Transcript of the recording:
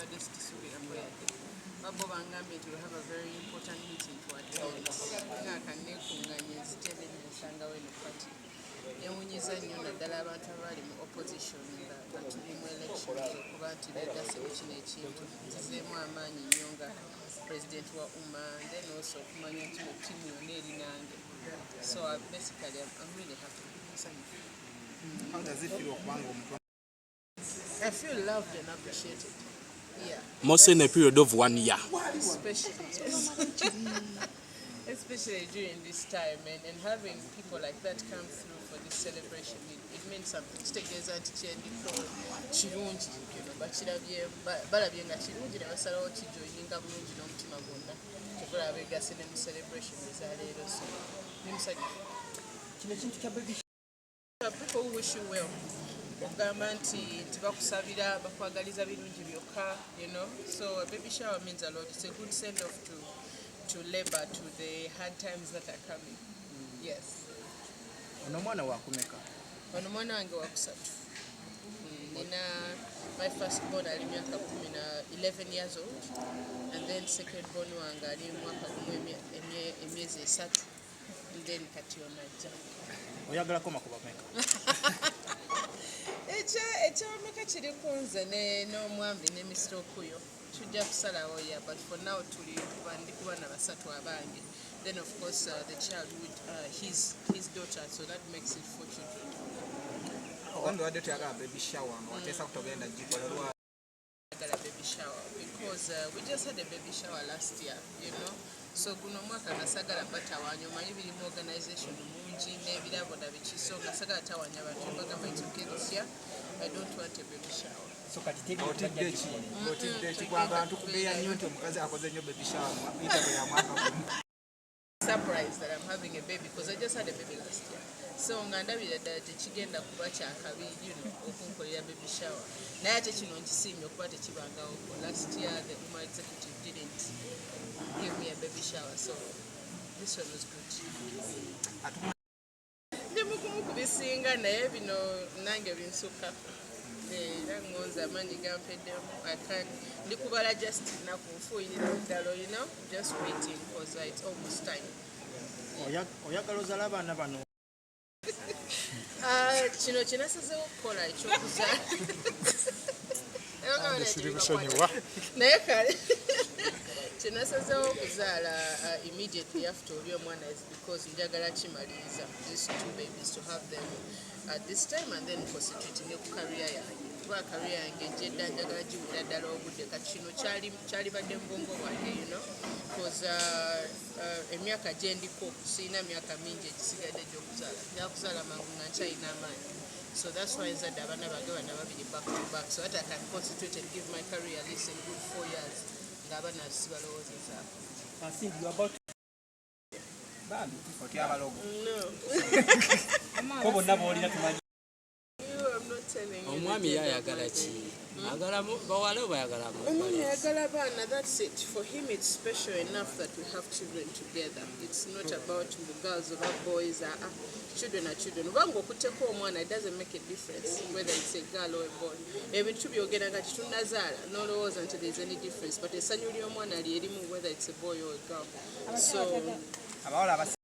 Mbadde sikisuubirako yadde. Babo bangambye nti we have a very important meeting to attend, nga kanneekunganye nzitebe nsangawo eno party. Ewunyiza nnyo, naddala abantu abali mu opposition nga tuli mu elections, okuba nti beegasse mu kino ekintu. Nzizeemu amaanyi nnyo nga president wa UMA and then also okumanya nti no ttiimu yonna eri nange. So basically I'm really happy. Nsanyufu. How does it feel okubanga omuntu I feel loved and appreciated. Yeah. Mostly in a period of one year. Especially, yes. Especially during this time and having people like that come through for this celebration, it means something. Kitegeeza nti kyendiko kirungi, bakirabye, balabye nga kirungi ne basalawo kijoininga bulungi n'omutima gwonna. Kyova beegasse ne mu celebration ezaleero, so ndi musanyufu. Kino ekintu kya baby People who wish you well, ogamba nti bakusabira, bakwagaliza birungi byokka. So a baby shower means a lot. It's a good send off to labor, to the hard times that are coming, yes. Ono omwana wakumeka? Ono mwana wange wakusatu. Nina my first born ali myaka kumi na 11 years old, and then second born wange ali mwaka gumu emyezi 3, and then kati ono ajja. Oyagalako makuba meka? Ekyameka kiri ku nze n'omwami ne Mr. Okuyo, tujja kusalawo. Yeah, but for now tuli kuba ndi ku baana basatu abange, then of course the child with his daughter, so that makes it four children. Ogambye wadde toyagala baby shower, nga wateesa kutogenda gikola lwa Ayagala baby shower because we just had a baby shower last year, so guno omwaka nga sagala batawaanya. Omanyi birimu organization mungi n'ebirabo na biki, so nga sagala tawaanya abantu. Bagamba it's okay, this year I don't want a baby shower. So kati teri Otidde ki? Otidde ki? Kwa abantu kubeera nnyo nti omukazi akoze nnyo baby shower interval ya mwaka gumu. Surprise that I'm having a baby, because I just had a baby last year. So nga ndabira ddala tekigenda kuba kyakabi okunkolera baby shower. Naye ate kino nkisiimye okuba tekibangawo. Last year the UMA executive didn't give me a baby shower, so this one was good. Ndi mukumu ku bisinga, naye bino nange binsukka. Era ngonza amaanyi gampeddemu. I can't, ndi kubala just nnaku, nfuuyirira ddala, just waiting because it's almost time. Oyagala ozala abaana bano? Ah, kino kyenasazeewo okukola ekyokuzaala. Sirikusonyiwa. Naye kale kyenasazeewo okuzaala immediately after oli omwana is because njagala kimaliriza these two babies, to have them at this time and then concentrating ku career yange, kuba career yange ejjedda njagala giwera ddala obudde. Kati kino kyalibadde mu bwongo bwange because emyaka gyendiko sirina myaka mingi egisigadde egy'okuzaala. Nja kuzaala mangu nga nkyalina amaanyi. So that's why nzadde abaana bange bana babiri back to back, so that I can concentrate and give my career at least a good 4 years ng'abaana sibalowoozezaako. Cindy, you about Bambi, otya abalogo? No. Ko bonna boolina tumanyi. You, I'm not telling you. Omwami ye ayagala ki? Ayagala bawala oba ayagala Omwami mulenzi? ayagala baana, that's it. For him it's special enough that we have children together. It's not about girls or boys. Children are children. Obanga okutteko omwana, it doesn't make a difference whether it's a girl or a boy. Ebintu byogera nga tetunnazaala n'olowooza nti there's any difference, but essanyu ly'omwana lyerimu whether it's a boy or a girl. So Abawala abasi